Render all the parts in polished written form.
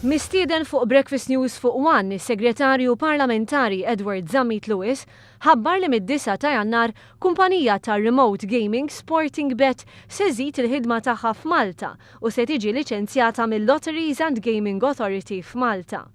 Mistieden fuq Breakfast News fuq One, is-Segretarju Parlamentari Edward Zammit Lewis ħabbar li mid-9 ta' Jannar kumpanija ta' remote gaming Sporting Bet se żżid il-ħidma tagħha f'Malta u se tiġi liċenzjata mill-Lotteries and Gaming Authority f'Malta.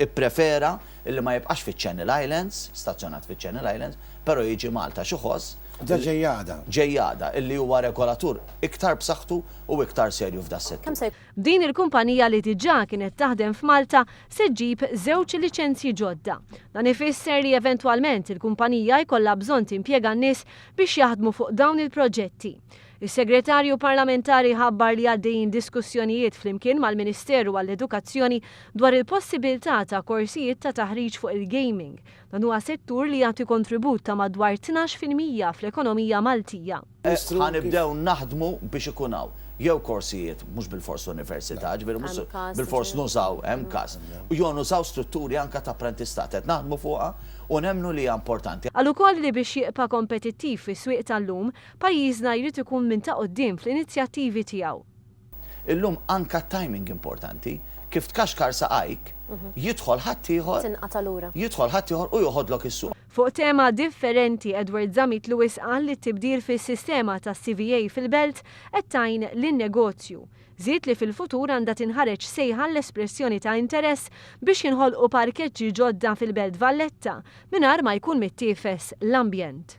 Ipprefera li ma jibqax fiċ-Channel Islands, stazzjonat fiċ-Channel Islands, però jiġi Malta għax iħoss. Da ġej għada. Ġej għada, illi huwa regolatur iktar b'saħħtu u iktar serju f'das-settur. Din il-kumpanija li diġà kienet taħdem f'Malta se ġġib żewġ liċenzji ġodda. Dan ifisser li eventwalment il-kumpanija jkollha bżonn timpjega n-nies biex jaħdmu fuq dawn il-proġetti. Is-Segretarju Parlamentari ħabbar li għaddejjin diskussjonijiet flimkien mal-Ministeru għall-Edukazzjoni dwar il-possibilità ta' korsijiet ta' taħriġ fuq il-gaming. Dan huwa settur li jagħti kontribut ta' madwar 12% fl-ekonomija Maltija. Ħa nibdew naħdmu biex ikun hawn jew korsijiet, mhux bilfors l-università, ġifieri mhux bilfors nużaw MCAST, jew nużaw strutturi anke ta' apprentistat. Qed naħdmu fuqha u nemmnu li hija importanti. Qal ukoll li biex jibqa' kompetittiv fis-swieq tal-lum, Pajjiżna jrid ikun minn ta' quddiem fl-inizjattivi tiegħu. Illum anka t-timing importanti. Kif tkaxkar saqajk, jidħol ħaddieħor, Tinqata' lura. jidħol ħaddieħor u joħodlok is-suq. Fuq tema differenti, Edward Zammit Lewis qal li t-tibdil fis-sistema tas-CVA fil-Belt qed tgħin lin-negozju. Żied li fil-futur għandha tinħareġ sejħa għall-espressjoni ta' interess biex jinħolqu parkeġġi ġodda fil-Belt Valletta mingħajr ma jkun mittiefes l-ambjent.